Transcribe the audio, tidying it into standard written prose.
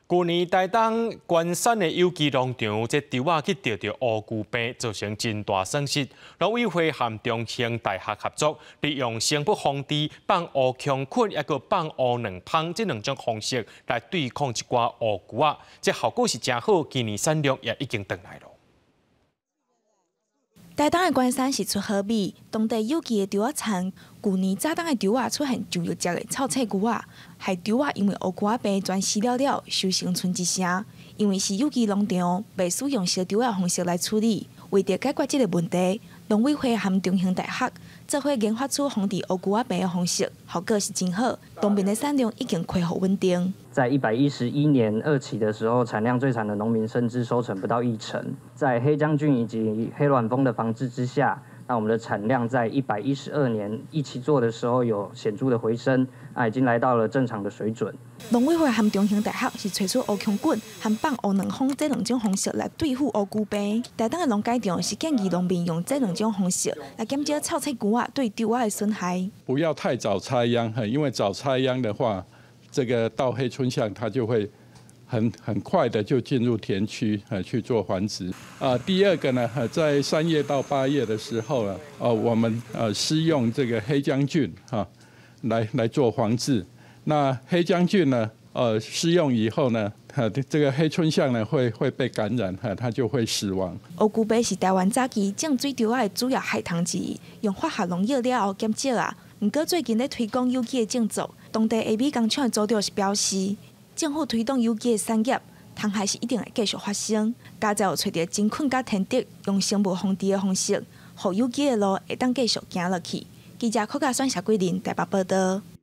舊年台東關山的有機農場，這稻仔去著著烏龜病，造成真大損失。農委會和中興大學合作，利用生物防治放烏蠋菌，抑閣放烏卵蜂這兩種方式來對抗一寡烏龜仔，這效果是誠好，今年產量也已經轉來囉。台東的關山是出好米，當地有機的稻仔田，舊年早冬的稻仔出現上弱隻的臭菜龜仔，害稻仔因為烏龜仔病全死了了，收成賰一成。因為是有機農場，袂使用燒稻仔方式來處理。為著解決這個問題，農委會和中興大學做伙研發出防治烏龜仔病的方式，效果是真好，農民的產量已經恢復穩定。在111年二期的時候，產量最慘的農民甚至收成不到一成。在黑僵菌以及黑卵蜂的防治之下，那我們的產量在112年一期做的時候有顯著的回升，啊，已經來到了正常的水準。農委會和中興大學是揣出烏蠋菌和放烏卵蜂這兩種方式來對付烏龜病。台東的農改場是建議農民用這兩種方式來減少臭菜龜仔對稻仔的損害。不要太早插秧，因為早插秧的話，這個稻黑椿象它就會很快的就進入田區去做繁殖。啊，第二個呢，在3月到8月的時候啊，我們施用這個黑僵菌哈，來做防治。那黑僵菌呢，施用以後呢，這個黑椿象呢會被感染，哈，它就會死亡。烏龜病是台灣早期種水稻仔的主要害蟲之一，用化學農藥了後減少啊。毋過最近咧推廣有機的種作，當地的米工廠的組長是表示，政府推動有機的產業，蟲害是一定會繼續發生。佳哉有揣著真菌佮天敵，用生物防治的方式，予有機的路會當繼續行落去。記者柯家選、謝桂林台北報導。